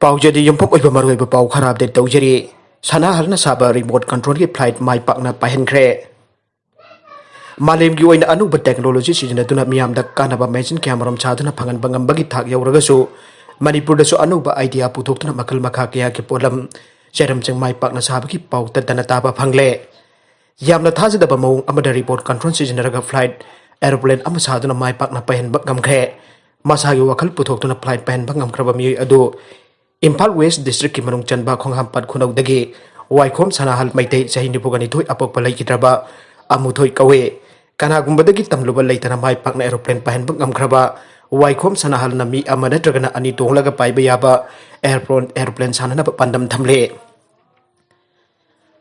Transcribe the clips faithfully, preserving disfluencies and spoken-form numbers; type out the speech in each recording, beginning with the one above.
ꯄꯥꯎꯖꯦꯗꯤ ꯌꯨꯝꯐꯝ ꯑꯣꯏꯕ ꯃꯔꯨꯑꯣꯏꯕ ꯄꯥꯎ ꯈꯔ ꯑꯞꯗꯦꯠ ꯇꯧꯖꯔꯤ꯫ ꯁꯅꯥꯍꯜꯅ ꯁꯥꯕ ꯔꯤꯃꯣꯠ ꯀꯟꯇ꯭ꯔꯣꯜꯒꯤ ꯐ꯭ꯂꯥꯏꯠ ꯃꯥꯏ ꯄꯥꯛꯅ ꯄꯥꯏꯍꯟꯈ꯭ꯔꯦ꯫ ꯃꯥꯂꯦꯝꯒꯤ ꯑꯣꯏꯅ ꯑꯅꯧꯕ ꯇꯦꯛꯅꯣꯂꯣꯖꯤ ꯁꯤꯖꯤꯟꯅꯗꯨꯅ ꯃꯤꯌꯥꯝꯗ ꯀꯥꯟꯅꯕ ꯃꯦꯆꯤꯟ ꯀꯌꯥꯃꯔꯨꯝ ꯁꯥꯗꯨꯅ ꯐꯪꯍꯟꯕ ꯉꯝꯕꯒꯤ ꯊꯥꯛ ꯌꯧꯔꯒꯁꯨ, ꯃꯅꯤꯄꯨꯔꯗꯁꯨ ꯑꯅꯧꯕ ꯑꯥꯏꯗꯤꯌꯥ ꯄꯨꯊꯣꯛꯇꯨꯅ ꯃꯈꯜ ꯃꯈꯥ ꯀꯌꯥꯒꯤ ꯄꯣꯠꯂꯝ ꯆꯦꯔꯝꯁꯤꯡ ꯃꯥꯏ ꯄꯥꯛꯅ ꯁꯥꯕꯒꯤ ꯄꯥꯎ ꯇꯠꯇꯅ ꯇꯥꯕ ꯐꯪꯂꯦ꯫ ꯌꯥꯝꯅ ꯊꯥꯖꯗꯕ ꯃꯑꯣꯡ ꯑꯃꯗ ꯔꯤꯃꯣꯠ ꯀꯟꯇ꯭ꯔꯣꯜ ꯁꯤꯖꯤꯟꯅꯔꯒ ꯐ꯭ꯂꯥꯏꯠ, ꯑꯦꯔꯣꯄ꯭ꯂꯦꯟ ꯑꯃ ꯁꯥꯗꯨꯅ ꯃꯥꯏ ꯄꯥꯛꯅ ꯄꯥꯏꯍꯟꯕ ꯉꯝꯈ꯭ꯔꯦ꯫ ꯃꯁꯥꯒꯤ ꯋꯥꯈꯜ ꯄꯨꯊꯣꯛꯇꯨꯅ ꯐ꯭ꯂꯥꯏꯠ ꯄꯥꯏꯍꯟꯕ ꯉꯝꯈ꯭ꯔꯕ ꯃꯤꯑꯣꯏ ꯑꯗꯨ ꯏꯝꯐꯥꯜ ꯋꯦꯁ ꯗꯤꯁꯇ꯭ꯔꯤꯛꯀꯤ ꯃꯅꯨꯡ ꯆꯟꯕ ꯈꯣꯡꯍꯥꯝꯄꯥꯠ ꯈꯨꯅꯧꯗꯒꯤ ꯋꯥꯏꯈꯣꯝ ꯁꯅꯥꯍꯜ ꯃꯩꯇꯩ, ꯆꯍꯤ ꯅꯤꯐꯨꯒ ꯅꯤꯊꯣꯏ, ꯑꯄꯣꯛꯄ ꯂꯩꯈꯤꯗ꯭ꯔꯕ ꯑꯃꯨꯊꯣꯏ ꯀꯧꯏ꯫ ꯀꯅꯥꯒꯨꯝꯕꯗꯒꯤ ꯇꯝꯂꯨꯕ ꯂꯩꯇꯅ ꯃꯥꯏ ꯄꯥꯛꯅ ꯑꯦꯔꯣꯄ꯭ꯂꯦꯟ ꯄꯥꯏꯍꯟꯕ ꯉꯝꯈ꯭ꯔꯕ ꯋꯥꯏꯈꯣꯝ ꯁꯅꯥꯍꯜꯅ ꯃꯤ ꯑꯃ ꯅꯠꯇ꯭ꯔꯒꯅ ꯑꯅꯤ ꯇꯣꯡꯂꯒ ꯄꯥꯏꯕ ꯌꯥꯕ ꯑꯦꯔꯣꯄ꯭ꯂꯦꯟ, ꯑꯦꯔꯣꯄ꯭ꯂꯦꯟ ꯁꯥꯟꯅꯅꯕ ꯄꯥꯟꯗꯝ ꯊꯝꯂꯤ꯫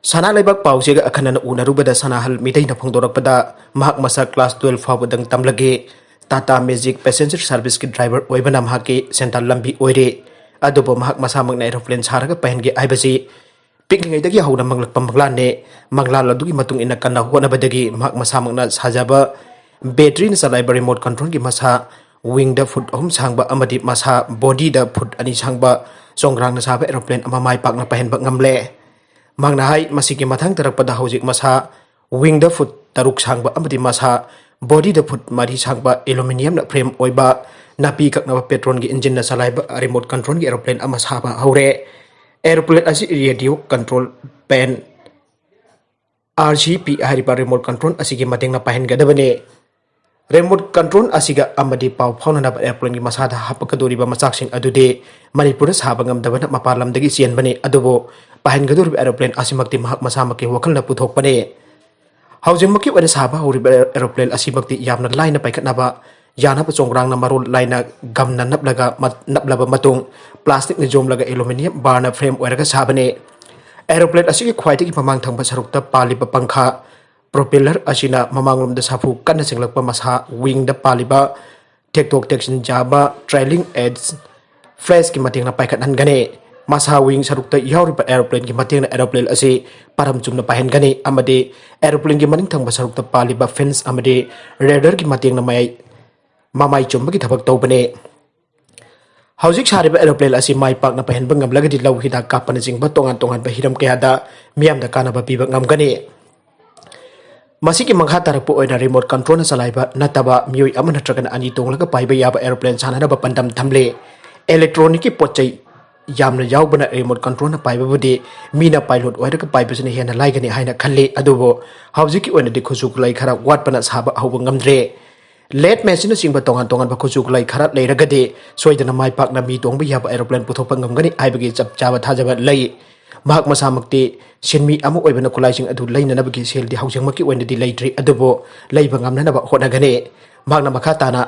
ꯁꯅꯥ ꯂꯩꯕꯥꯛ ꯄꯥꯎꯆꯦꯒ ꯑꯈꯟꯅꯅ ꯎꯅꯔꯨꯕꯗ ꯁꯅꯥꯍꯜ ꯃꯤꯇꯩꯅ ꯐꯣꯡꯗꯣꯔꯛꯄꯗ, ꯃꯍꯥꯛ ꯃꯁꯥ ꯀ꯭ꯂꯥꯁ ꯇꯨꯋꯦꯜꯐ ꯐꯥꯎꯕꯗꯪ ꯇꯝꯂꯒꯦ, ꯇꯥꯇꯥ ꯃꯦꯖꯤꯛ ꯄꯦꯁꯦꯟꯖꯔ ꯁꯥꯔꯚꯤꯁꯀꯤ ꯗ꯭ꯔꯥꯏꯚꯔ ꯑꯣꯏꯕꯅ ꯃꯍꯥꯛꯀꯤ ꯁꯦꯟꯊꯥꯜ ꯂꯝꯕꯤ ꯑꯣꯏꯔꯦ꯫ ꯑꯗꯨꯕꯨ ꯃꯍꯥꯛ ꯃꯁꯥꯃꯛꯅ ꯑꯦꯔꯣꯄ꯭ꯂꯦꯟ ꯁꯥꯔꯒ ꯄꯥꯏꯍꯟꯒꯦ ꯍꯥꯏꯕꯁꯤ ꯄꯤꯛꯂꯤꯉꯩꯗꯒꯤ ꯍꯧꯅ ꯃꯪꯂꯛꯄ ꯃꯪꯂꯥꯟꯅꯦ꯫ ꯃꯪꯂꯥꯟ ꯑꯗꯨꯒꯤ ꯃꯇꯨꯡ ꯏꯟꯅ ꯀꯟꯅ ꯍꯣꯠꯅꯕꯗꯒꯤ ꯃꯍꯥꯛ ꯃꯁꯥꯃꯛꯅ ꯁꯥꯖꯕ ꯕꯦꯇ꯭ꯔꯤꯅ ꯆꯂꯥꯏꯕ ꯔꯤꯃꯣꯠ ꯀꯟꯇ꯭ꯔꯣꯜꯒꯤ ꯃꯁꯥ ꯋꯤꯡꯗ ꯐꯨꯠ ꯑꯍꯨꯝ ꯁꯥꯡꯕ ꯑꯃꯗꯤ ꯃꯁꯥ ꯕꯣꯗꯤꯗ ꯐꯨꯠ ꯑꯅꯤ ꯁꯥꯡꯕ ꯆꯣꯡꯒ꯭ꯔꯥꯡꯅ ꯁꯥꯕ ꯑꯦꯔꯣꯄ꯭ꯂꯦꯟ ꯑꯃ ꯃꯥꯏ ꯄꯥꯛꯅ ꯄꯥꯏꯍꯟꯕ ꯉꯝꯂꯦ꯫ ꯃꯍꯥꯛꯅ ꯍꯥꯏ, ꯃꯁꯤꯒꯤ ꯃꯊꯪ ꯇꯥꯔꯛꯄꯗ ꯍꯧꯖꯤꯛ ꯃꯁꯥ ꯋꯤꯡꯗ ꯐꯨꯠ ꯇꯔꯨꯛ ꯁꯥꯡꯕ ꯑꯃꯗꯤ ꯃꯁꯥ ꯕꯣꯗꯤꯗ ꯐꯨꯠ ꯃꯔꯤ ꯁꯥꯡꯕ ꯑꯦꯂꯨꯃꯤꯅꯤꯌꯝꯅ ꯐ꯭ꯔꯦꯝ ꯑꯣꯏꯕ ꯅꯥꯄꯤ ꯀꯛꯅꯕ ꯄꯦꯇ꯭ꯔꯣꯜꯒꯤ ꯏꯟꯖꯤꯟꯅ ꯆꯂꯥꯏꯕ ꯔꯤꯃꯣꯠ ꯀꯟꯇ꯭ꯔꯣꯜꯒꯤ ꯑꯦꯔꯣꯄ꯭ꯂꯦꯟ ꯑꯃ ꯁꯥꯕ ꯍꯧꯔꯦ꯫ ꯑꯦꯔꯣꯄ꯭ꯂꯦꯟ ꯑꯁꯤ radio control pen, R C ꯄꯤ ꯍꯥꯏꯔꯤꯕ ꯔꯤꯃꯣꯠ ꯀꯟꯇ꯭ꯔꯣꯜ ꯑꯁꯤꯒꯤ ꯃꯇꯦꯡꯅ ꯄꯥꯏꯍꯟꯒꯗꯕꯅꯤ꯫ ꯔꯤꯃꯣꯠ ꯀꯟꯇ꯭ꯔꯣꯜ ꯑꯁꯤꯒ ꯑꯃꯗꯤ ꯄꯥꯎ ꯐꯥꯎꯅꯅꯕ ꯑꯦꯔꯣꯄ꯭ꯂꯦꯟꯒꯤ ꯃꯁꯥꯗ ꯍꯥꯞꯄꯛꯀꯗꯧꯔꯤꯕ ꯃꯆꯥꯛꯁꯤꯡ ꯑꯗꯨꯗꯤ ꯃꯅꯤꯄꯨꯔꯗ ꯁꯥꯕ ꯉꯝꯗꯕꯅ ꯃꯄꯥꯟ ꯂꯝꯗꯒꯤ ꯆꯦꯟꯕꯅꯤ꯫ ꯑꯗꯨꯕꯨ ꯄꯥꯏꯍꯟꯒꯗꯧꯔꯤꯕ ꯑꯦꯔꯣꯄ꯭ꯂꯦꯟ ꯑꯁꯤꯃꯛꯇꯤ ꯃꯍꯥꯛ ꯃꯁꯥꯃꯛꯀꯤ ꯋꯥꯈꯜꯅ ꯄꯨꯊꯣꯛꯄꯅꯤ꯫ ꯍꯧꯖꯤꯛꯃꯛꯀꯤ ꯑꯣꯏꯅ ꯁꯥꯕ ꯍꯧꯔꯤꯕ ꯑꯦꯔꯣꯄ꯭ꯂꯦꯟ ꯑꯁꯤꯃꯛꯇꯤ ꯌꯥꯝꯅ ꯂꯥꯏꯅ ꯄꯥꯏꯈꯠꯅꯕ ꯌꯥꯅꯕ ꯆꯣꯡꯒ꯭ꯔꯥꯡꯅ ꯃꯔꯣꯜ ꯂꯥꯏꯅ ꯒꯝꯅ ꯅꯞꯂꯒ ꯃ-, ꯅꯞꯂꯕ ꯃꯇꯨꯡ ꯄ꯭ꯂꯥꯁꯇꯤꯛꯅ ꯌꯣꯝꯂꯒ ꯑꯦꯂꯨꯃꯤꯅꯤꯌꯝ ꯕꯥꯔꯅ ꯐ꯭ꯔꯦꯝ ꯑꯣꯏꯔꯒ ꯁꯥꯕꯅꯤ꯫ ꯑꯦꯔꯣꯄ꯭ꯂꯦꯟ ꯑꯁꯤꯒꯤ ꯈ꯭ꯋꯥꯏꯗꯒꯤ ꯃꯃꯥꯡ ꯊꯪꯕ ꯁꯔꯨꯛꯇ ꯄꯥꯜꯂꯤꯕ ꯄꯪꯈꯥ, ꯄ꯭ꯔꯣꯄꯦꯂꯔ ꯑꯁꯤꯅ ꯃꯃꯥꯡꯂꯣꯝꯗ ꯁꯥꯐꯨ ꯀꯟꯅ ꯆꯤꯡꯂꯛꯄ ꯃꯁꯥ ꯋꯤꯡꯗ ꯄꯥꯜꯂꯤꯕ ꯊꯦꯛꯇꯣꯛ ꯊꯦꯛꯆꯤꯟ ꯌꯥꯕ ꯇ꯭ꯔꯦꯂꯤꯡ ꯑꯦꯖ ꯐ꯭ꯂꯦꯁꯀꯤ ꯃꯇꯦꯡꯅ ꯄꯥꯏꯈꯠꯍꯟꯒꯅꯤ꯫ ꯃꯁꯥ ꯋꯤꯡ ꯁꯔꯨꯛꯇ ꯌꯥꯎꯔꯤꯕ ꯑꯦꯔꯣꯄ꯭ꯂꯦꯟꯒꯤ ꯃꯇꯦꯡꯅ ꯑꯦꯔꯣꯄ꯭ꯂꯦꯟ ꯑꯁꯤ ꯄꯔꯝ ꯆꯨꯝꯅ ꯄꯥꯏꯍꯟꯒꯅꯤ ꯑꯃꯗꯤ ꯑꯦꯔꯣꯄ꯭ꯂꯦꯟꯒꯤ ꯃꯅꯤꯡ ꯊꯪꯕ ꯁꯔꯨꯛꯇ ꯄꯥꯜꯂꯤꯕ ꯐꯤꯟꯁ ꯑꯃꯗꯤ ꯔꯦꯗꯔꯒꯤ ꯃꯇꯦꯡꯅ ꯃꯌꯥꯏ, ꯃꯃꯥꯏ ꯆꯨꯝꯕꯒꯤ ꯊꯕꯛ ꯇꯧꯕꯅꯤ꯫ ꯍꯧꯖꯤꯛ ꯁꯥꯔꯤꯕ aeroplane ꯑꯁꯤ ꯃꯥꯏ ꯄꯥꯛꯅ ꯄꯥꯏꯍꯟꯕ ꯉꯝꯂꯒꯗꯤ ꯂꯧ ꯍꯤꯗꯥꯛ ꯀꯥꯞꯄꯅꯆꯤꯡꯕ ꯇꯣꯉꯥꯟ ꯇꯣꯉꯥꯟꯕ ꯍꯤꯔꯝ ꯀꯌꯥꯗ ꯃꯤꯌꯥꯝꯗ ꯀꯥꯟꯅꯕ ꯄꯤꯕ ꯉꯝꯒꯅꯤ꯫ ꯃꯁꯤꯒꯤ ꯃꯈꯥ ꯇꯥꯔꯛꯄ ꯑꯣꯏꯅ remote controlꯅ ꯆꯂꯥꯏꯕ ꯅꯠꯇꯕ ꯃꯤꯑꯣꯏ ꯑꯃ ꯅꯠꯇ꯭ꯔꯒꯅ ꯑꯅꯤ ꯇꯣꯡꯂꯒ ꯄꯥꯏꯕ ꯌꯥꯕ aeroplane ꯁꯥꯟꯅꯅꯕ ꯄꯥꯟꯗꯝ ꯊꯝꯂꯤ꯫ Electronicꯀꯤ ꯄꯣꯠ ꯆꯩ ꯌꯥꯝꯅ ꯌꯥꯎꯕꯅ remote controlꯅ ꯄꯥꯏꯕꯕꯨꯗꯤ ꯃꯤꯅ pilot ꯑꯣꯏꯔꯒ ꯄꯥꯏꯕꯁꯤꯅ ꯍꯦꯟꯅ ꯂꯥꯏꯒꯅꯤ ꯍꯥꯏꯅ ꯈꯜꯂꯤ꯫ ꯑꯗꯨꯕꯨ ꯍꯧꯖꯤꯛꯀꯤ ꯑꯣꯏꯅꯗꯤ ꯈꯨꯠꯁꯨ ꯈꯨꯠꯂꯥꯏ ꯈꯔ ꯋꯥꯠꯄꯅ ꯁꯥꯕ ꯍꯧꯕ ꯉꯝꯗ꯭ꯔꯦ꯫ Lathe machineꯅꯆꯤꯡꯕ ꯇꯣꯉꯥꯟ ꯇꯣꯉꯥꯟꯕ ꯈꯨꯠꯁꯨ ꯈꯨꯠꯂꯥꯏ ꯈꯔ ꯂꯩꯔꯒꯗꯤ ꯁꯣꯏꯗꯅ ꯃꯥꯏ ꯄꯥꯛꯅ ꯃꯤ ꯇꯣꯡꯕ ꯌꯥꯕ aeroplane ꯄꯨꯊꯣꯛꯄ ꯉꯝꯒꯅꯤ ꯍꯥꯏꯕꯒꯤ ꯆꯞ ꯆꯥꯕ ꯊꯥꯖꯕ ꯂꯩ꯫ ꯃꯍꯥꯛ ꯃꯁꯥꯃꯛꯇꯤ ꯁꯤꯟꯃꯤ ꯑꯃ ꯑꯣꯏꯕꯅ ꯈꯨꯠꯂꯥꯏꯁꯤꯡ ꯑꯗꯨ ꯂꯩꯅꯅꯕꯒꯤ ꯁꯦꯜꯗꯤ ꯍꯧꯖꯤꯛꯃꯛꯀꯤ ꯑꯣꯏꯅꯗꯤ ꯂꯩꯇ꯭ꯔꯤ, ꯑꯗꯨꯕꯨ ꯂꯩꯕ ꯉꯝꯅꯅꯕ ꯍꯣꯠꯅꯒꯅꯤ꯫ ꯃꯍꯥꯛꯅ ꯃꯈꯥ ꯇꯥꯅ,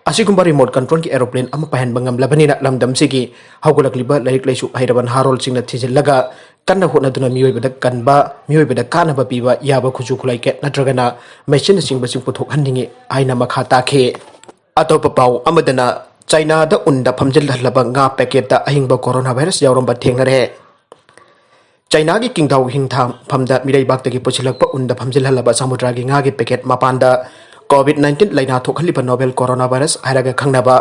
ꯑꯁꯤꯒꯨꯝꯕ remote controlꯒꯤ aeroplane ꯑꯃ ꯄꯥꯏꯍꯟꯕ ꯉꯝꯂꯕꯅꯤꯅ ꯂꯝꯗꯝꯁꯤꯒꯤ ꯍꯧꯒꯠꯂꯛꯂꯤꯕ ꯂꯥꯏꯔꯤꯛ ꯂꯥꯏꯁꯨ ꯍꯩꯔꯕ ꯅꯍꯥꯔꯣꯜꯁꯤꯡꯅ ꯊꯤꯖꯤꯜꯂꯒ ꯀꯟꯅ ꯍꯣꯠꯅꯗꯨꯅ ꯃꯤꯑꯣꯏꯕꯗ ꯀꯟꯕ, ꯃꯤꯑꯣꯏꯕꯗ ꯀꯥꯟꯅꯕ ꯄꯤꯕ ꯌꯥꯕ ꯈꯨꯠꯁꯨ ꯈꯨꯠꯂꯥꯏ ꯀꯌꯥ ꯅꯠꯇ꯭ꯔꯒꯅ machineꯅꯆꯤꯡꯕꯁꯤꯡ ꯄꯨꯊꯣꯛꯍꯟꯅꯤꯡꯏ ꯍꯥꯏꯅ ꯃꯈꯥ ꯇꯥꯈꯤ꯫ ꯑꯇꯣꯞꯄ ꯄꯥꯎ ꯑꯃꯗꯅ, ꯆꯥꯏꯅꯥꯗ ꯎꯟꯗ ꯐꯝꯖꯤꯜꯍꯜꯂꯕ ꯉꯥ packetꯇ ꯑꯍꯤꯡꯕ coronavirus ꯌꯥꯎꯔꯝꯕ ꯊꯦꯡꯅꯔꯦ꯫ ꯆꯥꯏꯅꯥꯒꯤ ꯀꯤꯡꯗꯥꯎ ꯍꯤꯡꯊꯥꯐꯝꯗ ꯃꯤꯔꯩꯕꯥꯛꯇꯒꯤ ꯄꯨꯁꯤꯜꯂꯛꯄ ꯎꯟꯗ ꯐꯝꯖꯤꯜꯍꯜꯂꯕ ꯁꯃꯨꯗ꯭ꯔꯒꯤ ꯉꯥꯒꯤ packet ꯃꯄꯥꯟꯗ COVID nineteen ꯂꯥꯏꯅꯥ ꯊꯣꯛꯍꯜꯂꯤꯕ novel coronavirus ꯍꯥꯏꯔꯒ ꯈꯪꯅꯕ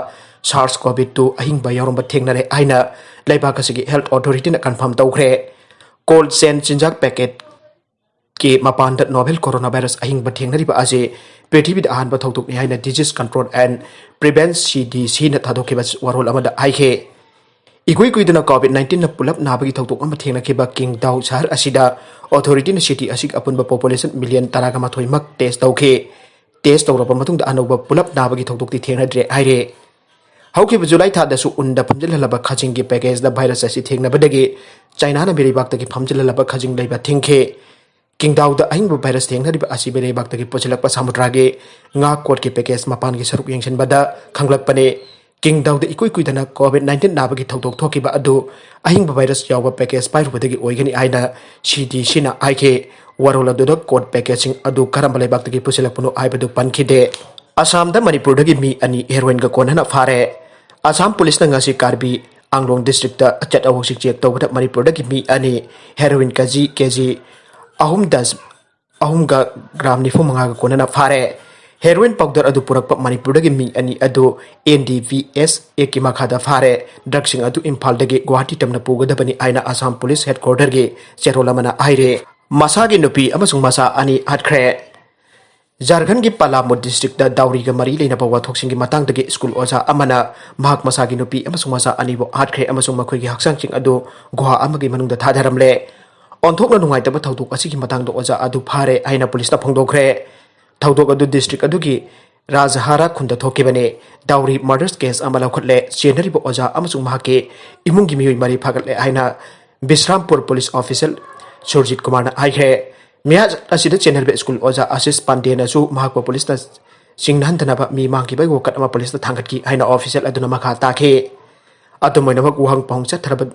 SARS-CoV two ꯑꯍꯤꯡꯕ ꯌꯥꯎꯔꯝꯕ ꯊꯦꯡꯅꯔꯦ ꯍꯥꯏꯅ ꯂꯩꯕꯥꯛ ꯑꯁꯤꯒꯤ health authorityꯅ confirm ꯇꯧꯈ꯭ꯔꯦ꯫ Cold chain ꯆꯤꯟꯖꯥꯛ packetꯀꯤ ꯃꯄꯥꯟꯗ novel coronavirus ꯑꯍꯤꯡꯕ ꯊꯦꯡꯅꯔꯤꯕ ꯑꯁꯤ ꯄ꯭ꯔꯤꯊꯤꯕꯤꯗ ꯑꯍꯥꯟꯕ ꯊꯧꯗꯣꯛꯅꯤ ꯍꯥꯏꯅ Disease Control and Prevention, CDCꯅ ꯊꯥꯗꯣꯛꯈꯤꯕ ꯋꯥꯔꯣꯜ ꯑꯃꯗ ꯍꯥꯏꯈꯤ꯫ ꯏꯀꯨꯏ ꯀꯨꯏꯗꯅ COVID nineteenꯅ ꯄꯨꯂꯞ ꯅꯥꯕꯒꯤ ꯊꯧꯗꯣꯛ ꯑꯃ ꯊꯦꯡꯅꯈꯤꯕ ꯀꯤꯡꯗꯥꯎ ꯁꯍꯔ ꯑꯁꯤꯗ authorityꯅ city ꯑꯁꯤꯒꯤ ꯑꯄꯨꯟꯕ population million ꯇꯔꯥꯒ ꯃꯥꯊꯣꯏꯃꯛ test ꯇꯧꯈꯤ꯫ Test ꯇꯧꯔꯕ ꯃꯇꯨꯡꯗ ꯑꯅꯧꯕ ꯄꯨꯂꯞ ꯅꯥꯕꯒꯤ ꯊꯧꯗꯣꯛꯇꯤ ꯊꯦꯡꯅꯗ꯭ꯔꯦ ꯍꯥꯏꯔꯦ꯫ ꯍꯧꯈꯤꯕ July ꯊꯥꯗꯁꯨ ꯎꯟꯗ ꯐꯝꯖꯤꯜꯍꯜꯂꯕ ꯈꯥꯖꯤꯡꯒꯤ packageꯗ virus ꯑꯁꯤ ꯊꯦꯡꯅꯕꯗꯒꯤ ꯆꯥꯏꯅꯥꯅ ꯃꯤꯔꯩꯕꯥꯛꯇꯒꯤ ꯐꯝꯖꯤꯜꯍꯜꯂꯕ ꯈꯥꯖꯤꯡ ꯂꯩꯕ ꯊꯤꯡꯈꯤ꯫ ꯀꯤꯡꯗꯥꯎꯗ ꯑꯍꯤꯡꯕ virus ꯊꯦꯡꯅꯔꯤꯕ ꯑꯁꯤ ꯃꯤꯔꯩꯕꯥꯛꯇꯒꯤ ꯄꯨꯁꯤꯜꯂꯛꯄ ꯁꯃꯨꯗ꯭ꯔꯒꯤ ꯉꯥ ꯀꯣꯠꯀꯤ package ꯃꯄꯥꯟꯒꯤ ꯁꯔꯨꯛ ꯌꯦꯡꯁꯤꯟꯕꯗ ꯈꯪꯂꯛꯄꯅꯤ꯫ ꯀꯤꯡꯗꯥꯎꯗ ꯏꯀꯨꯏ ꯀꯨꯏꯗꯅ COVID nineteen ꯅꯥꯕꯒꯤ ꯊꯧꯗꯣꯛ ꯊꯣꯛꯈꯤꯕ ꯑꯗꯨ ꯑꯍꯤꯡꯕ virus ꯌꯥꯎꯕ package ꯄꯥꯏꯔꯨꯕꯗꯒꯤ ꯑꯣꯏꯒꯅꯤ ꯍꯥꯏꯅ CDCꯅ ꯍꯥꯏꯈꯤ꯫ ꯋꯥꯔꯣꯜ ꯑꯗꯨꯗ ꯀꯣꯠ packageꯁꯤꯡ ꯑꯗꯨ ꯀꯔꯝꯕ ꯂꯩꯕꯥꯛꯇꯒꯤ ꯄꯨꯁꯤꯜꯂꯛꯄꯅꯣ ꯍꯥꯏꯕꯗꯨ ꯄꯟꯈꯤꯗꯦ꯫ ꯑꯁꯥꯝꯗ ꯃꯅꯤꯄꯨꯔꯗꯒꯤ ꯃꯤ ꯑꯅꯤ heroinꯒ ꯀꯣꯟꯅꯅ ꯐꯥꯔꯦ꯫ ꯑꯁꯥꯝ ꯄꯨꯂꯤꯁꯅ ꯉꯁꯤ ꯀꯥꯔꯕꯤ ꯑꯪꯂꯣꯡ districtꯇ ꯑꯆꯠ ꯑꯋꯣꯛꯁꯤꯡ check ꯇꯧꯕꯗ ꯃꯅꯤꯄꯨꯔꯗꯒꯤ ꯃꯤ ꯑꯅꯤ heroin ꯀꯦꯖꯤ, ꯀꯦꯖꯤ ꯑꯍꯨꯝ ꯗꯁ ꯑꯍꯨꯝꯒ gram ꯅꯤꯐꯨ ꯃꯉꯥꯒ ꯀꯣꯟꯅꯅ ꯐꯥꯔꯦ꯫ ꯍꯦꯔꯣꯏꯟ ꯄꯥꯎꯗꯔ ꯑꯗꯨ ꯄꯨꯔꯛꯄ ꯃꯅꯤꯄꯨꯔꯗꯒꯤ ꯃꯤ ꯑꯅꯤ ꯑꯗꯨ ꯑꯦꯟ ꯗꯤ ꯄꯤ ꯑꯦꯁ ꯑꯦꯛꯀꯤ ꯃꯈꯥꯗ ꯐꯥꯔꯦ꯫ ꯗ꯭ꯔꯒꯁꯤꯡ ꯑꯗꯨ ꯏꯝꯐꯥꯜꯗꯒꯤ ꯒꯨꯋꯥꯍꯥꯇꯤ ꯇꯝꯅ ꯄꯨꯒꯗꯕꯅꯤ ꯍꯥꯏꯅ ꯑꯁꯥꯝ ꯄꯨꯂꯤꯁ ꯍꯦꯗꯀ꯭ꯋꯥꯔꯇꯔꯒꯤ ꯆꯦꯔꯣꯜ ꯑꯃꯅ ꯍꯥꯏꯔꯦ꯫ ꯃꯁꯥꯒꯤ ꯅꯨꯄꯤ ꯑꯃꯁꯨꯡ ꯃꯆꯥ ꯑꯅꯤ ꯍꯥꯠꯈ꯭ꯔꯦ꯫ ꯖꯥꯔꯈꯟꯒꯤ ꯄꯂꯥꯃꯨ ꯗꯤꯁꯇ꯭ꯔꯤꯛꯇ ꯗꯥꯎꯔꯤꯒ ꯃꯔꯤ ꯂꯩꯅꯕ ꯋꯥꯊꯣꯛꯁꯤꯡꯒꯤ ꯃꯇꯥꯡꯗꯒꯤ ꯁ꯭ꯀꯨꯜ ꯑꯣꯖꯥ ꯑꯃꯅ ꯃꯍꯥꯛ ꯃꯁꯥꯒꯤ ꯅꯨꯄꯤ ꯑꯃꯁꯨꯡ ꯃꯆꯥ ꯑꯅꯤꯕꯨ ꯍꯥꯠꯈ꯭ꯔꯦ ꯑꯃꯁꯨꯡ ꯃꯈꯣꯏꯒꯤ ꯍꯛꯆꯥꯡꯁꯤꯡ ꯑꯗꯨ ꯒꯨꯍꯥ ꯑꯃꯒꯤ ꯃꯅꯨꯡꯗ ꯊꯥꯗꯔꯝꯂꯦ꯫ ꯑꯣꯟꯊꯣꯛꯅ ꯅꯨꯡꯉꯥꯏꯇꯕ ꯊꯧꯗꯣꯛ ꯑꯁꯤꯒꯤ ꯃꯇꯥꯡꯗ ꯑꯣꯖꯥ ꯑꯗꯨ ꯐꯥꯔꯦ ꯍꯥꯏꯅ ꯄꯨꯂꯤꯁꯅ ꯐꯣꯡꯗꯣꯛꯈ꯭ꯔꯦ꯫ ꯊꯧꯗꯣꯛ ꯑꯗꯨ ꯗꯤꯁꯇ꯭ꯔꯤꯛ ꯑꯗꯨꯒꯤ ꯔꯥꯖꯍꯥꯔꯥ ꯈꯨꯟꯗ ꯊꯣꯛꯈꯤꯕꯅꯤ꯫ ꯗꯥꯎꯔꯤ ꯃꯔꯗꯔꯁ ꯀꯦꯁ ꯑꯃ ꯂꯧꯈꯠꯂꯦ꯫ ꯆꯦꯟꯅꯔꯤꯕ ꯑꯣꯖꯥ ꯑꯃꯁꯨꯡ ꯃꯍꯥꯛꯀꯤ ꯏꯃꯨꯡꯒꯤ ꯃꯤꯑꯣꯏ ꯃꯔꯤ ꯐꯥꯒꯠꯂꯦ ꯍꯥꯏꯅ ꯕꯤꯁ꯭ꯔꯥꯝꯄꯨꯔ ꯄꯨꯂꯤꯁ ꯑꯣꯐꯤꯁꯤꯌꯦꯜ ꯁꯨꯔꯖꯤꯠ ꯀꯨꯃꯥꯔꯅ ꯍꯥꯏꯈ꯭ꯔꯦ꯫ ꯃꯤꯍꯥꯠ ꯑꯁꯤꯗ ꯆꯦꯟꯅꯔꯤꯕ ꯁ꯭ꯀꯨꯜ ꯑꯣꯖꯥ ꯑꯥꯁꯤꯁ ꯄꯥꯟꯗꯦꯅꯁꯨ ꯃꯍꯥꯛꯄꯨ ꯄꯨꯂꯤꯁꯅ ꯆꯤꯡꯅꯍꯟꯗꯅꯕ ꯃꯤ ꯃꯥꯡꯈꯤꯕꯒꯤ ꯋꯥꯀꯠ ꯑꯃ ꯄꯨꯂꯤꯁꯇ ꯊꯥꯡꯒꯠꯈꯤ ꯍꯥꯏꯅ ꯑꯣꯐꯤꯁꯤꯌꯦꯜ ꯑꯗꯨꯅ ꯃꯈꯥ ꯇꯥꯈꯤ꯫ ꯑꯗꯨꯝ ꯑꯣꯏꯅꯃꯛ, ꯋꯥꯍꯪ ꯄꯥꯎꯍꯪ ꯆꯠꯊꯔꯕ-,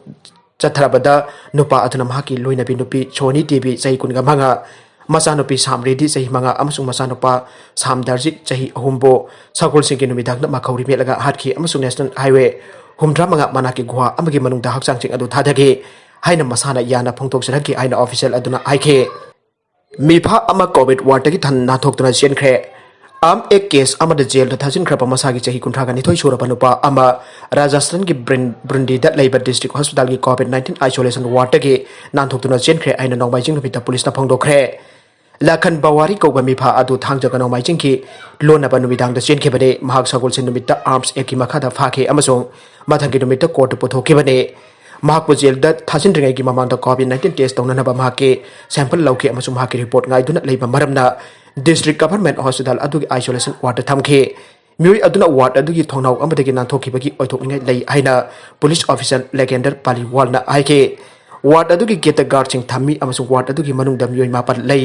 ꯆꯠꯊꯔꯕꯗ ꯅꯨꯄꯥ ꯑꯗꯨꯅ ꯃꯍꯥꯛꯀꯤ ꯂꯣꯏꯅꯕꯤ ꯅꯨꯄꯤ ꯁꯣꯅꯤ ꯗꯦꯕꯤ, ꯆꯍꯤ ꯀꯨꯟꯒ ꯃꯉꯥ, ꯃꯆꯥꯅꯨꯄꯤ ꯁꯥꯝ ꯔꯦꯗꯤ, ꯆꯍꯤ ꯃꯉꯥ, ꯑꯃꯁꯨꯡ ꯃꯆꯥꯅꯨꯄꯥ ꯁꯥꯝ ꯗꯔꯖꯤꯠ, ꯆꯍꯤ ꯑꯍꯨꯝꯕꯨ ꯁꯒꯣꯜꯁꯦꯟꯒꯤ ꯅꯨꯃꯤꯗꯥꯡꯗ ꯃꯈꯧꯔꯤ ꯃꯦꯠꯂꯒ ꯍꯥꯠꯈꯤ ꯑꯃꯁꯨꯡ ꯅꯦꯁꯅꯦꯜ ꯍꯥꯏꯋꯦ ꯍꯨꯝꯗ꯭ꯔꯥ ꯃꯉꯥ ꯃꯅꯥꯛꯀꯤ ꯒꯨꯍꯥ ꯑꯃꯒꯤ ꯃꯅꯨꯡꯗ ꯍꯛꯆꯥꯡꯁꯤꯡ ꯑꯗꯨ ꯊꯥꯗꯈꯤ ꯍꯥꯏꯅ ꯃꯁꯥꯅ ꯌꯥꯅ ꯐꯣꯡꯗꯣꯛꯆꯔꯛꯈꯤ ꯍꯥꯏꯅ ꯑꯣꯐꯤꯁꯤꯌꯦꯜ ꯑꯗꯨꯅ ꯍꯥꯏꯈꯤ꯫ ꯃꯤꯐꯥ ꯑꯃ ꯀꯣꯚꯤꯗ ꯋꯥꯔꯗꯇꯒꯤ ꯊꯟ-, ꯅꯥꯟꯊꯣꯛꯇꯨꯅ ꯆꯦꯟꯈ꯭ꯔꯦ꯫ ꯑꯥꯔꯝ ꯑꯦꯛ ꯀꯦꯁ ꯑꯃꯗ ꯖꯦꯜꯗ ꯊꯥꯖꯤꯟꯈ꯭ꯔꯕ ꯃꯁꯥꯒꯤ ꯆꯍꯤ ꯀꯨꯟꯊ꯭ꯔꯥꯒ ꯅꯤꯊꯣꯏ ꯁꯨꯔꯕ ꯅꯨꯄꯥ ꯑꯃ ꯔꯥꯖꯁꯊꯥꯟꯒꯤ ꯕ꯭ꯔꯤꯟ-, ꯕ꯭ꯔꯨꯟꯗꯤꯗ ꯂꯩꯕ ꯗꯤꯁꯇ꯭ꯔꯤꯛ ꯍꯣꯁꯄꯤꯇꯥꯜꯒꯤ ꯀꯣꯚꯤꯗ ꯅꯥꯏꯟꯇꯤꯟ ꯑꯥꯏꯁꯣꯂꯦꯁꯟ ꯋꯥꯔꯗꯇꯒꯤ ꯅꯥꯟꯊꯣꯛꯇꯨꯅ ꯆꯦꯟꯈ꯭ꯔꯦ ꯍꯥꯏꯅ ꯅꯣꯡꯃꯥꯏꯖꯤꯡ ꯅꯨꯃꯤꯠꯇ ꯄꯨꯂꯤꯁꯅ ꯐꯣꯡꯗꯣꯛꯈ꯭ꯔꯦ꯫ ꯂꯥꯈꯟ ꯕꯋꯥꯔꯤ ꯀꯧꯕ ꯃꯤꯐꯥ ꯑꯗꯨ ꯊꯥꯡꯖꯒ ꯅꯣꯡꯃꯥꯏꯖꯤꯡꯒꯤ ꯂꯣꯟꯅꯕ ꯅꯨꯃꯤꯗꯥꯡꯗ ꯆꯦꯟꯈꯤꯕꯅꯤ꯫ ꯃꯍꯥꯛ ꯁꯒꯣꯜꯁꯦꯟ ꯅꯨꯃꯤꯠꯇ ꯑꯥꯔꯝꯁ ꯑꯦꯛꯀꯤ ꯃꯈꯥꯗ ꯐꯥꯈꯤ ꯑꯃꯁꯨꯡ ꯃꯊꯪꯒꯤ ꯅꯨꯃꯤꯠꯇ ꯀꯣꯔꯠꯇ ꯄꯨꯊꯣꯛꯈꯤꯕꯅꯤ꯫ ꯃꯍꯥꯛꯄꯨ ꯖꯦꯜꯗ ꯊꯥꯖꯤꯟꯗ꯭ꯔꯤꯉꯩꯒꯤ ꯃꯃꯥꯡꯗ ꯀꯣꯚꯤꯗ ꯅꯥꯏꯟꯇꯤꯟ ꯇꯦꯁ ꯇꯧꯅꯅꯕ ꯃꯍꯥꯛꯀꯤ ꯁꯦꯝꯄꯜ ꯂꯧꯈꯤ ꯑꯃꯁꯨꯡ ꯃꯍꯥꯛꯀꯤ ꯔꯤꯄꯣꯔꯠ ꯉꯥꯏꯗꯨꯅ ꯂꯩꯕ ꯃꯔꯝꯅ ꯗꯤꯁꯇ꯭ꯔꯤꯛ ꯒꯚꯔꯟꯃꯦꯟꯠ ꯍꯣꯁꯄꯤꯇꯥꯜ ꯑꯗꯨꯒꯤ ꯑꯥꯏꯁꯣꯂꯦꯁꯟ ꯋꯥꯔꯗꯇ ꯊꯝꯈꯤ꯫ ꯃꯤꯑꯣꯏ ꯑꯗꯨꯅ ꯋꯥꯔꯗ ꯑꯗꯨꯒꯤ ꯊꯣꯡꯅꯥꯎ ꯑꯃꯗꯒꯤ ꯅꯥꯟꯊꯣꯛꯈꯤꯕꯒꯤ ꯑꯣꯏꯊꯣꯛꯅꯤꯡꯉꯥꯏ ꯂꯩ ꯍꯥꯏꯅ ꯄꯨꯂꯤꯁ ꯑꯣꯐꯤꯁꯥꯔ ꯂꯦꯒꯦꯟꯗꯔ ꯄꯥꯂꯤꯋꯥꯜꯅ ꯍꯥꯏꯈꯤ꯫ ꯋꯥꯔꯗ ꯑꯗꯨꯒꯤ ꯒꯦꯠꯇ ꯒꯥꯔꯗꯁꯤꯡ ꯊꯝꯃꯤ ꯑꯃꯁꯨꯡ ꯋꯥꯔꯗ ꯑꯗꯨꯒꯤ ꯃꯅꯨꯡꯗ ꯃꯤꯑꯣꯏ ꯃꯥꯄꯟ ꯂꯩ꯫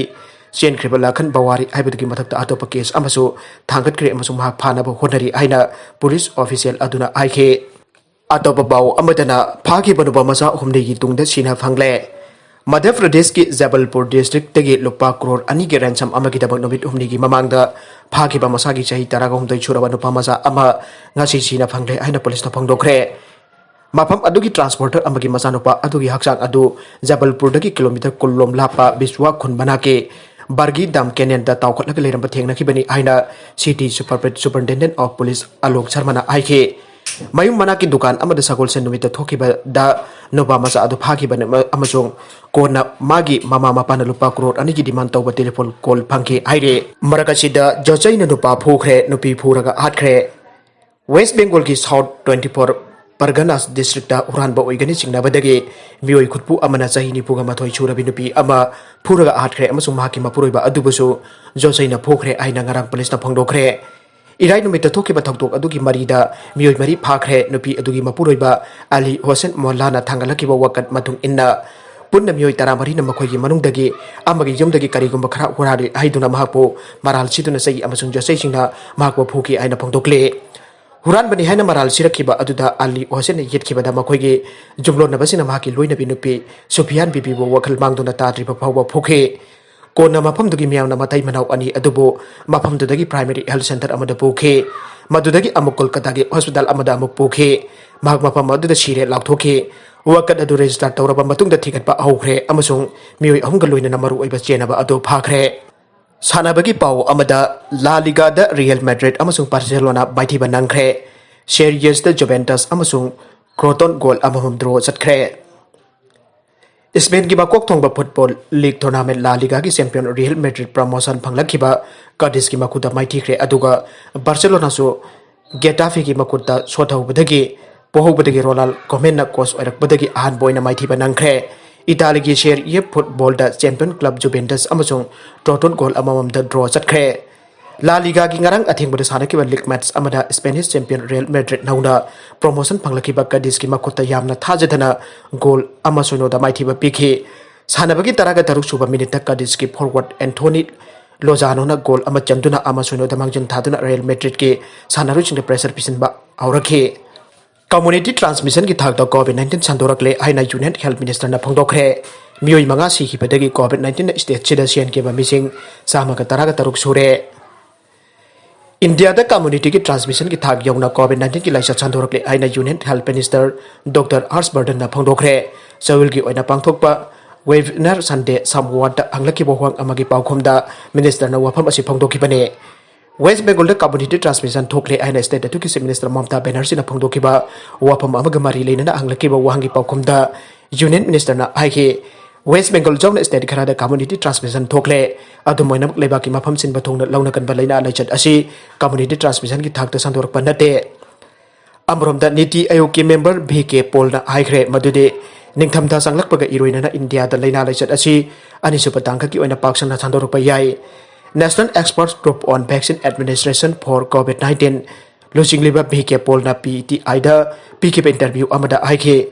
ꯆꯦꯟꯈ꯭ꯔꯤꯕ ꯂꯥꯈꯟ ꯕꯋꯥꯔꯤ ꯍꯥꯏꯕꯗꯨꯒꯤ ꯃꯊꯛꯇ ꯑꯇꯣꯞꯄ ꯀꯦꯁ ꯑꯃꯁꯨ ꯊꯥꯡꯒꯠꯈ꯭ꯔꯦ ꯑꯃꯁꯨꯡ ꯃꯍꯥꯛ ꯐꯥꯅꯕ ꯍꯣꯠꯅꯔꯤ ꯍꯥꯏꯅ ꯄꯨꯂꯤꯁ ꯑꯣꯐꯤꯁꯤꯌꯦꯜ ꯑꯗꯨꯅ ꯍꯥꯏꯈꯤ꯫ ꯑꯇꯣꯞꯄ ꯄꯥꯎ ꯑꯃꯗꯅ, ꯐꯥꯈꯤꯕ ꯅꯨꯄꯥ ꯃꯆꯥ ꯍꯨꯝꯅꯤꯒꯤ ꯇꯨꯡꯗ ꯁꯤꯅ ꯐꯪꯂꯦ꯫ ꯃꯙ꯭ꯌ ꯄ꯭ꯔꯗꯦꯁꯀꯤ ꯖꯕꯜꯄꯨꯔ ꯗꯤꯁꯇ꯭ꯔꯤꯛꯇꯒꯤ ꯂꯨꯄꯥ ꯀ꯭ꯔꯣꯔ ꯑꯅꯤꯒꯤ ꯔꯦꯟꯁꯝ ꯑꯃꯒꯤꯗꯃꯛ ꯅꯨꯃꯤꯠ ꯍꯨꯝꯅꯤꯒꯤ ꯃꯃꯥꯡꯗ ꯐꯥꯈꯤꯕ ꯃꯁꯥꯒꯤ ꯆꯍꯤ ꯇꯔꯥꯍꯨꯝꯗꯣꯏ ꯁꯨꯔꯕ ꯅꯨꯄꯥ ꯃꯆꯥ ꯑꯃ ꯉꯁꯤ ꯁꯤꯅ ꯐꯪꯂꯦ ꯍꯥꯏꯅ ꯄꯨꯂꯤꯁꯅ ꯐꯣꯡꯗꯣꯛꯈ꯭ꯔꯦ꯫ ꯃꯐꯝ ꯑꯗꯨꯒꯤ ꯇ꯭ꯔꯥꯟꯁꯄꯣꯔꯇꯔ ꯑꯃꯒꯤ ꯃꯆꯥꯅꯨꯄꯥ ꯑꯗꯨꯒꯤ ꯍꯛꯆꯥꯡ ꯑꯗꯨ ꯖꯕꯜꯄꯨꯔꯗꯒꯤ ꯀꯤꯂꯣꯃꯤꯇꯔ ꯀꯨꯟ ꯂꯣꯝ ꯂꯥꯞꯄ ꯕꯤꯁꯋꯥ ꯈꯨꯟ ꯃꯅꯥꯛꯀꯤ ꯕꯔꯒꯤ ꯗꯥꯝ ꯀꯦꯅꯦꯜꯗ ꯇꯥꯎꯈꯠꯂꯒ ꯂꯩꯔꯝꯕ ꯊꯦꯡꯅꯈꯤꯕꯅꯤ ꯍꯥꯏꯅ City Superintendent of Police Alok ꯁꯔꯃꯅ ꯍꯥꯏꯈꯤ꯫ ꯃꯌꯨꯝ ꯃꯅꯥꯛꯀꯤ ꯗꯨꯀꯥꯟ ꯑꯃꯗ ꯁꯒꯣꯜꯁꯦꯟ ꯅꯨꯃꯤꯠꯇ ꯊꯣꯛꯈꯤꯕꯗ ꯅꯨꯄꯥ ꯃꯆꯥ ꯑꯗꯨ ꯐꯥꯈꯤꯕꯅꯤ ꯑꯃꯁꯨꯡ ꯀꯣꯟꯅ ꯃꯥꯒꯤ ꯃꯃꯥ ꯃꯄꯥꯅ ꯂꯨꯄꯥ ꯀ꯭ꯔꯣꯔ ꯑꯅꯤꯒꯤ demand ꯇꯧꯕ telephone call ꯐꯪꯈꯤ ꯍꯥꯏꯔꯤ꯫ ꯃꯔꯛ ꯑꯁꯤꯗ ꯖꯣꯆꯩꯅ ꯅꯨꯄꯥ ꯐꯨꯈ꯭ꯔꯦ, ꯅꯨꯄꯤ ꯐꯨꯔꯒ ꯍꯥꯠꯈ꯭ꯔꯦ꯫ West Bengalꯒꯤ South twenty four Parganas districtꯇ ꯍꯨꯔꯥꯟꯕ ꯑꯣꯏꯒꯅꯤ ꯆꯤꯡꯅꯕꯗꯒꯤ ꯃꯤꯑꯣꯏ ꯈꯨꯠꯄꯨ ꯑꯃꯅ ꯆꯍꯤ ꯅꯤꯐꯨꯒ ꯃꯥꯊꯣꯏ ꯁꯨꯔꯕꯤ ꯅꯨꯄꯤ ꯑꯃ ꯐꯨꯔꯒ ꯍꯥꯠꯈ꯭ꯔꯦ ꯑꯃꯁꯨꯡ ꯃꯍꯥꯛꯀꯤ ꯃꯄꯨꯔꯣꯏꯕ ꯑꯗꯨꯕꯨꯁꯨ ꯖꯣꯆꯩꯅ ꯐꯨꯈ꯭ꯔꯦ ꯍꯥꯏꯅ ꯉꯔꯥꯡ ꯄꯨꯂꯤꯁꯅ ꯐꯣꯡꯗꯣꯛꯈ꯭ꯔꯦ꯫ ꯏꯔꯥꯏ ꯅꯨꯃꯤꯠꯇ ꯊꯣꯛꯈꯤꯕ ꯊꯧꯗꯣꯛ ꯑꯗꯨꯒꯤ ꯃꯔꯤꯗ ꯃꯤꯑꯣꯏ ꯃꯔꯤ ꯐꯥꯈ꯭ꯔꯦ꯫ ꯅꯨꯄꯤ ꯑꯗꯨꯒꯤ ꯃꯄꯨꯔꯣꯏꯕ ꯑꯂꯤ ꯍꯣꯁꯦꯟ ꯃꯣꯜꯂꯥꯅ ꯊꯥꯡꯒꯠꯂꯛꯈꯤꯕ ꯋꯥꯀꯠ ꯃꯇꯨꯡ ꯏꯟꯅ, ꯄꯨꯟꯅ ꯃꯤꯑꯣꯏ ꯇꯔꯥꯃꯔꯤꯅ ꯃꯈꯣꯏꯒꯤ ꯃꯅꯨꯡꯗꯒꯤ ꯑꯃꯒꯤ ꯌꯨꯝꯗꯒꯤ ꯀꯔꯤꯒꯨꯝꯕ ꯈꯔ ꯍꯨꯔꯥꯜꯂꯤ ꯍꯥꯏꯗꯨꯅ ꯃꯍꯥꯛꯄꯨ ꯃꯔꯥꯜ ꯁꯤꯗꯨꯅ ꯆꯩ ꯑꯃꯁꯨꯡ ꯖꯣꯆꯩꯁꯤꯡꯅ ꯃꯍꯥꯛꯄꯨ ꯐꯨꯈꯤ ꯍꯥꯏꯅ ꯐꯣꯡꯗꯣꯛꯂꯤ꯫ ꯍꯨꯔꯥꯟꯕꯅꯤ ꯍꯥꯏꯅ ꯃꯔꯥꯜ ꯁꯤꯔꯛꯈꯤꯕ ꯑꯗꯨꯗ ꯑꯂꯤ ꯍꯣꯁꯦꯟꯅ ꯌꯦꯠꯈꯤꯕꯗ ꯃꯈꯣꯏꯒꯤ ꯌꯨꯝꯂꯣꯟꯅꯕꯁꯤꯡꯅ ꯃꯍꯥꯛꯀꯤ ꯂꯣꯏꯅꯕꯤ ꯅꯨꯄꯤ ꯁꯨꯐꯤꯌꯥꯟ ꯕꯤꯕꯤꯕꯨ ꯋꯥꯈꯜ ꯃꯥꯡꯗꯨꯅ ꯇꯥꯗ꯭ꯔꯤꯕ ꯐꯥꯎꯕ ꯐꯨꯈꯤ꯫ ꯀꯣꯟꯅ ꯃꯐꯝꯗꯨꯒꯤ ꯃꯤꯌꯥꯝꯅ ꯃꯇꯩ ꯃꯅꯥꯎ ꯑꯅꯤ ꯑꯗꯨꯕꯨ ꯃꯐꯝꯗꯨꯗꯒꯤ primary health center ꯑꯃꯗ ꯄꯨꯈꯤ꯫ ꯃꯗꯨꯗꯒꯤ ꯑꯃꯨꯛ ꯀꯣꯜꯀꯇꯥꯒꯤ hospital ꯑꯃꯗ ꯑꯃꯨꯛ ꯄꯨꯈꯤ꯫ ꯃꯍꯥꯛ ꯃꯐꯝ ꯑꯗꯨꯗ ꯁꯤꯔꯦ ꯂꯥꯎꯊꯣꯛꯈꯤ꯫ ꯋꯥꯀꯠ ꯑꯗꯨ register ꯇꯧꯔꯕ ꯃꯇꯨꯡꯗ ꯊꯤꯒꯠꯄ ꯍꯧꯈ꯭ꯔꯦ ꯑꯃꯁꯨꯡ ꯃꯤꯑꯣꯏ ꯑꯍꯨꯝꯒ ꯂꯣꯏꯅꯅ ꯃꯔꯨꯑꯣꯏꯕ ꯆꯦꯟꯅꯕ ꯑꯗꯨ ꯐꯥꯈ꯭ꯔꯦ꯫ ꯁꯥꯟꯅꯕꯒꯤ ꯄꯥꯎ ꯑꯃꯗ, La Ligaꯗ Real Madrid ꯑꯃꯁꯨꯡ Barcelona ꯃꯥꯏꯊꯤꯕ ꯅꯪꯈ꯭ꯔꯦ꯫ Serie Aꯗ Juventus ꯑꯃꯁꯨꯡ Crotone goal ꯑꯃꯃꯝ draw ꯆꯠꯈ꯭ꯔꯦ꯫ Spainꯒꯤ ꯃꯀꯣꯛ ꯊꯣꯡꯕ football league tournament La Ligaꯒꯤ champion Real Madrid promotion ꯐꯪꯂꯛꯈꯤꯕ Cadizꯀꯤ ꯃꯈꯨꯠꯇ ꯃꯥꯏꯊꯤꯈ꯭ꯔꯦ, ꯑꯗꯨꯒ Barcelonaꯁꯨ Getafeꯒꯤ ꯃꯈꯨꯠꯇ ꯁꯣꯠꯍꯧꯕꯗꯒꯤ, ꯄꯣꯍꯧꯕꯗꯒꯤ Ronald Koemanꯅ coach ꯑꯣꯏꯔꯛꯄꯗꯒꯤ ꯑꯍꯥꯟꯕ ꯑꯣꯏꯅ ꯃꯥꯏꯊꯤꯕ ꯅꯪꯈ꯭ꯔꯦ꯫ Italyꯒꯤ Serie A footballꯗ champion club Juventus ꯑꯃꯁꯨꯡ Crotone goal ꯑꯃꯃꯝꯗ draw ꯆꯠꯈ꯭ꯔꯦ꯫ La Ligaꯒꯤ ꯉꯔꯥꯡ ꯑꯊꯦꯡꯕꯗ ꯁꯥꯟꯅꯈꯤꯕ league match ꯑꯃꯗ Spanish champion Real Madrid ꯅꯧꯅ promotion ꯐꯪꯂꯛꯈꯤꯕ Cadizꯀꯤ ꯃꯈꯨꯠꯇ ꯌꯥꯝꯅ ꯊꯥꯖꯗꯅ goal ꯑꯃ ꯁꯣꯏꯅꯣꯗ ꯃꯥꯏꯊꯤꯕ ꯄꯤꯈꯤ꯫ ꯁꯥꯟꯅꯕꯒꯤ ꯇꯔꯥꯒ ꯇꯔꯨꯛ ꯁꯨꯕ minuteꯇ Cadizꯀꯤ forward Anthony Lozanoꯅ goal ꯑꯃ ꯆꯟꯗꯨꯅ ꯑꯃ ꯁꯣꯏꯅꯣꯗ ꯃꯥꯡꯖꯤꯟ ꯊꯥꯗꯨꯅ Real Madridꯀꯤ ꯁꯥꯟꯅꯔꯣꯏꯁꯤꯡꯗ pressure ꯄꯤꯁꯤꯟꯕ ꯍꯧꯔꯛꯈꯤ꯫ Community transmissionꯒꯤ ꯊꯥꯛꯇ COVID nineteen ꯁꯟꯗꯣꯔꯛꯂꯦ ꯍꯥꯏꯅ Union Health Ministerꯅ ꯐꯣꯡꯗꯣꯛꯈ꯭ꯔꯦ꯫ ꯃꯤꯑꯣꯏ ꯃꯉꯥ ꯁꯤꯈꯤꯕꯗꯒꯤ COVID nineteenꯅ stateꯁꯤꯗ ꯁꯤꯍꯟꯈꯤꯕ ꯃꯤꯁꯤꯡ ꯆꯥꯝꯃꯒ ꯇꯔꯥꯒ ꯇꯔꯨꯛ ꯁꯨꯔꯦ꯫ ꯏꯟꯗꯤꯌꯥꯗ communityꯒꯤ transmissionꯒꯤ ꯊꯥꯛ ꯌꯧꯅ COVID nineteenꯒꯤ ꯂꯥꯏꯆꯠ ꯁꯟꯗꯣꯔꯛꯂꯦ ꯍꯥꯏꯅ Union Health Minister Doctor ꯍꯔꯁ ꯕꯔꯙꯟꯅ ꯐꯣꯡꯗꯣꯛꯈ꯭ꯔꯦ꯫ ꯆꯌꯣꯜꯒꯤ ꯑꯣꯏꯅ ꯄꯥꯡꯊꯣꯛꯄ Webinar Sunday Samwadꯇ ꯍꯪꯂꯛꯈꯤꯕ ꯋꯥꯍꯪ ꯑꯃꯒꯤ ꯄꯥꯎꯈꯨꯝꯗ ministerꯅ ꯋꯥꯐꯝ ꯑꯁꯤ ꯐꯣꯡꯗꯣꯛꯈꯤꯕꯅꯤ꯫ West Bengalꯗ community transmission ꯊꯣꯛꯂꯦ ꯍꯥꯏꯅ state ꯑꯗꯨꯒꯤ Chief Minister ꯃꯃꯇꯥ ꯕꯦꯅꯔꯖꯤꯅ ꯐꯣꯡꯗꯣꯛꯈꯤꯕ ꯋꯥꯐꯝ ꯑꯃꯒ ꯃꯔꯤ ꯂꯩꯅꯅ ꯍꯪꯂꯛꯈꯤꯕ ꯋꯥꯍꯪꯒꯤ ꯄꯥꯎꯈꯨꯝꯗ Union ministerꯅ ꯍꯥꯏꯈꯤ, West Bengal ꯌꯥꯎꯅ state ꯈꯔꯗ community transmission ꯊꯣꯛꯂꯦ꯫ ꯑꯗꯨꯝ ꯑꯣꯏꯅꯃꯛ ꯂꯩꯕꯥꯛꯀꯤ ꯃꯐꯝ ꯁꯤꯟꯕ ꯊꯨꯡꯅ ꯂꯧꯅ ꯀꯟꯕ ꯂꯥꯏꯅꯥ ꯂꯥꯏꯆꯠ ꯑꯁꯤ community transmissionꯒꯤ ꯊꯥꯛꯇ ꯁꯟꯗꯣꯔꯛꯄ ꯅꯠꯇꯦ꯫ ꯑꯃꯔꯣꯝꯗ ꯅꯤꯇꯤ ꯑꯥꯌꯣꯒꯀꯤ member ꯚꯤ ꯀꯦ ꯄꯣꯜꯅ ꯍꯥꯏꯈ꯭ꯔꯦ ꯃꯗꯨꯗꯤ ꯅꯤꯡꯊꯝꯊꯥ ꯆꯪꯂꯛꯄꯒ ꯏꯔꯣꯏꯅꯅ ꯏꯟꯗꯤꯌꯥꯗ ꯂꯥꯏꯅꯥ ꯂꯥꯏꯆꯠ ꯑꯁꯤ ꯑꯅꯤꯁꯨꯕ ꯇꯥꯡꯀꯛꯀꯤ ꯑꯣꯏꯅ ꯄꯥꯛ ꯁꯟꯅ ꯁꯟꯗꯣꯔꯛꯄ ꯌꯥꯏ꯫ National Expert Group on Vaccine Administration for COVID nineteen ꯂꯨꯆꯤꯡꯂꯤꯕ ꯚꯤ ꯀꯦ ꯄꯣꯜꯅ ꯄꯤ ꯇꯤ ꯑꯥꯏꯗ ꯄꯤꯈꯤꯕ interview ꯑꯃꯗ ꯍꯥꯏꯈꯤ,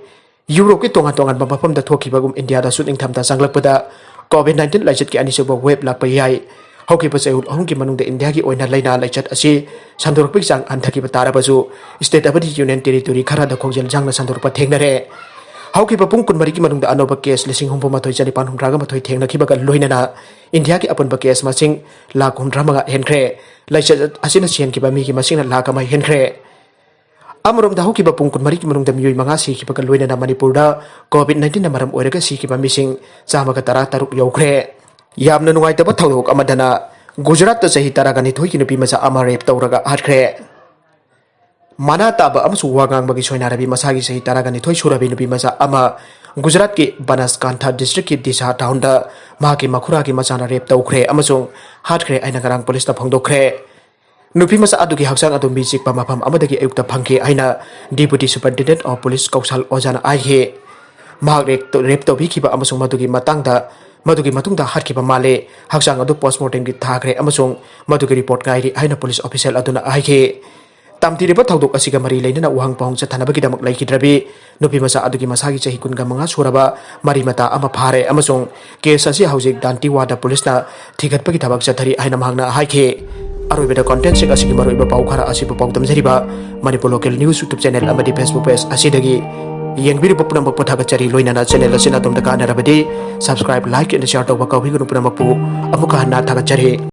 ꯌꯨꯔꯣꯞꯀꯤ ꯇꯣꯉꯥꯟ ꯇꯣꯉꯥꯟꯕ ꯃꯐꯝꯗ ꯊꯣꯛꯈꯤꯕꯒꯨꯝ ꯏꯟꯗꯤꯌꯥꯗꯁꯨ ꯅꯤꯡꯊꯝꯊꯥ ꯆꯪꯂꯛꯄꯗ COVID nineteen ꯂꯥꯏꯆꯠꯀꯤ ꯑꯅꯤꯁꯨꯕ wave ꯂꯥꯛꯄ ꯌꯥꯏ꯫ ꯍꯧꯈꯤꯕ ꯆꯌꯣꯜ ꯑꯍꯨꯝꯒꯤ ꯃꯅꯨꯡꯗ ꯏꯟꯗꯤꯌꯥꯒꯤ ꯑꯣꯏꯅ ꯂꯥꯏꯅꯥ ꯂꯥꯏꯆꯠ ꯑꯁꯤ ꯁꯟꯗꯣꯔꯛꯄꯒꯤ ꯆꯥꯡ ꯍꯟꯊꯈꯤꯕ ꯇꯥꯔꯕꯁꯨ, state ꯑꯃꯗꯤ union territory ꯈꯔꯗ ꯈꯣꯡꯖꯦꯜ ꯌꯥꯡꯅ ꯁꯟꯗꯣꯔꯛꯄ ꯊꯦꯡꯅꯔꯦ꯫ ꯍꯧꯈꯤꯕ ꯄꯨꯡ ꯀꯨꯟꯃꯔꯤꯒꯤ ꯃꯅꯨꯡꯗ ꯑꯅꯧꯕ case ꯂꯤꯁꯤꯡ ꯍꯨꯝꯐꯨ ꯃꯥꯊꯣꯏ ꯆꯅꯤꯄꯥꯟ ꯍꯨꯝꯗ꯭ꯔꯥꯒ ꯃꯥꯊꯣꯏ ꯊꯦꯡꯅꯈꯤꯕꯒ ꯂꯣꯏꯅꯅ ꯏꯟꯗꯤꯌꯥꯒꯤ ꯑꯄꯨꯟꯕ case ꯃꯁꯤꯡ ꯂꯥꯈ ꯍꯨꯝꯗ꯭ꯔꯥ ꯃꯉꯥ ꯍꯦꯟꯈ꯭ꯔꯦ꯫ ꯂꯥꯏꯆꯠ ꯑꯁꯤꯅ ꯁꯤꯍꯟꯈꯤꯕ ꯃꯤꯒꯤ ꯃꯁꯤꯡꯅ ꯂꯥꯈ ꯑꯃ ꯍꯦꯟꯈ꯭ꯔꯦ꯫ ꯑꯃꯔꯣꯝꯗ, ꯍꯧꯈꯤꯕ ꯄꯨꯡ ꯀꯨꯟꯃꯔꯤꯒꯤ ꯃꯅꯨꯡꯗ ꯃꯤꯑꯣꯏ ꯃꯉꯥ ꯁꯤꯈꯤꯕꯒ ꯂꯣꯏꯅꯅ ꯃꯅꯤꯄꯨꯔꯗ COVID nineteenꯅ ꯃꯔꯝ ꯑꯣꯏꯔꯒ ꯁꯤꯈꯤꯕ ꯃꯤꯁꯤꯡ ꯆꯥꯝꯃꯒ ꯇꯔꯥ ꯇꯔꯨꯛ ꯌꯧꯈ꯭ꯔꯦ꯫ ꯌꯥꯝꯅ ꯅꯨꯡꯉꯥꯏꯇꯕ ꯊꯧꯗꯣꯛ ꯑꯃꯗꯅ, ꯒꯨꯖꯔꯥꯠꯇ ꯆꯍꯤ ꯇꯔꯥꯒ ꯅꯤꯊꯣꯏꯒꯤ ꯅꯨꯄꯤ ꯃꯆꯥ ꯑꯃ rape ꯇꯧꯔꯒ ꯍꯥꯠꯈ꯭ꯔꯦ꯫ ꯃꯅꯥ ꯇꯥꯕ ꯑꯃꯁꯨꯡ ꯋꯥ ꯉꯥꯡꯕꯒꯤ ꯁꯣꯏꯅꯥꯏꯔꯕꯤ ꯃꯁꯥꯒꯤ ꯆꯍꯤ ꯇꯔꯥꯒ ꯅꯤꯊꯣꯏ ꯁꯨꯔꯕꯤ ꯅꯨꯄꯤ ꯃꯆꯥ ꯑꯃ ꯒꯨꯖꯔꯥꯠꯀꯤ ꯕꯅꯥꯁꯀꯥꯟꯊꯥ districtꯀꯤ ꯗꯤꯁꯥ townꯗ ꯃꯍꯥꯛꯀꯤ ꯃꯈꯨꯔꯥꯒꯤ ꯃꯆꯥꯅ rape ꯇꯧꯈ꯭ꯔꯦ ꯑꯃꯁꯨꯡ ꯍꯥꯠꯈ꯭ꯔꯦ ꯍꯥꯏꯅ ꯉꯔꯥꯡ ꯄꯨꯂꯤꯁꯇ ꯐꯣꯡꯗꯣꯛꯈ꯭ꯔꯦ꯫ ꯅꯨꯄꯤ ꯃꯆꯥ ꯑꯗꯨꯒꯤ ꯍꯛꯆꯥꯡ ꯑꯗꯨ ꯃꯤ ꯆꯤꯛꯄ ꯃꯐꯝ ꯑꯃꯗꯒꯤ ꯑꯌꯨꯛꯇ ꯐꯪꯈꯤ ꯍꯥꯏꯅ Deputy Superintendent of Police ꯀꯧꯁꯥꯜ ꯑꯣꯖꯥꯅ ꯍꯥꯏꯈꯤ꯫ ꯃꯍꯥꯛ rape ꯇꯧ-, rape ꯇꯧꯕꯤꯈꯤꯕ ꯑꯃꯁꯨꯡ ꯃꯗꯨꯒꯤ ꯃꯇꯥꯡꯗ, ꯃꯗꯨꯒꯤ ꯃꯇꯨꯡꯗ ꯍꯥꯠꯈꯤꯕ ꯃꯥꯜꯂꯦ꯫ ꯍꯛꯆꯥꯡ ꯑꯗꯨ postmortemꯒꯤ ꯊꯥꯈ꯭ꯔꯦ ꯑꯃꯁꯨꯡ ꯃꯗꯨꯒꯤ report ꯉꯥꯏꯔꯤ ꯍꯥꯏꯅ ꯄꯨꯂꯤꯁ official ꯑꯗꯨꯅ ꯍꯥꯏꯈꯤ꯫ ꯇꯝꯊꯤꯔꯕ ꯊꯧꯗꯣꯛ ꯑꯁꯤꯒ ꯃꯔꯤ ꯂꯩꯅꯅ ꯋꯥꯍꯪ ꯄꯥꯎꯍꯪ ꯆꯠꯊꯅꯕꯒꯤꯗꯃꯛ ꯂꯩꯈꯤꯗ꯭ꯔꯕꯤ ꯅꯨꯄꯤ ꯃꯆꯥ ꯑꯗꯨꯒꯤ ꯃꯁꯥꯒꯤ ꯆꯍꯤ ꯀꯨꯟꯒ ꯃꯉꯥ ꯁꯨꯔꯕ ꯃꯔꯤ ꯃꯇꯥ ꯑꯃ ꯐꯥꯔꯦ ꯑꯃꯁꯨꯡ case ꯑꯁꯤ ꯍꯧꯖꯤꯛ ꯗꯥꯟꯇꯤꯋꯥꯗ ꯄꯨꯂꯤꯁꯅ ꯊꯤꯒꯠꯄꯒꯤ ꯊꯕꯛ ꯆꯠꯊꯔꯤ ꯍꯥꯏꯅ ꯃꯍꯥꯛꯅ ꯍꯥꯏꯈꯤ꯫ ꯑꯔꯣꯏꯕꯗ, contentꯁꯤꯡ ꯑꯁꯤꯒꯤ ꯃꯔꯨꯑꯣꯏꯕ ꯄꯥꯎ ꯈꯔ ꯑꯁꯤꯕꯨ ꯄꯥꯎꯗꯝꯖꯔꯤꯕ Manipur Local News YouTube channel ꯑꯃꯗꯤ Facebook page ꯑꯁꯤꯗꯒꯤ꯫ ꯌꯦꯡꯕꯤꯔꯤꯕ ꯄꯨꯝꯅꯃꯛꯄꯨ ꯊꯥꯒꯠꯆꯔꯤ, ꯂꯣꯏꯅꯅ channel ꯑꯁꯤꯅ ꯑꯗꯣꯝꯗ ꯀꯥꯟꯅꯔꯕꯗꯤ subscribe, like and share ꯇꯧꯕ ꯀꯥꯎꯕꯤꯒꯅꯨ꯫ ꯄꯨꯝꯅꯃꯛꯄꯨ ꯑꯃꯨꯛꯀ ꯍꯟꯅ ꯊꯥꯒꯠꯆꯔꯤ꯫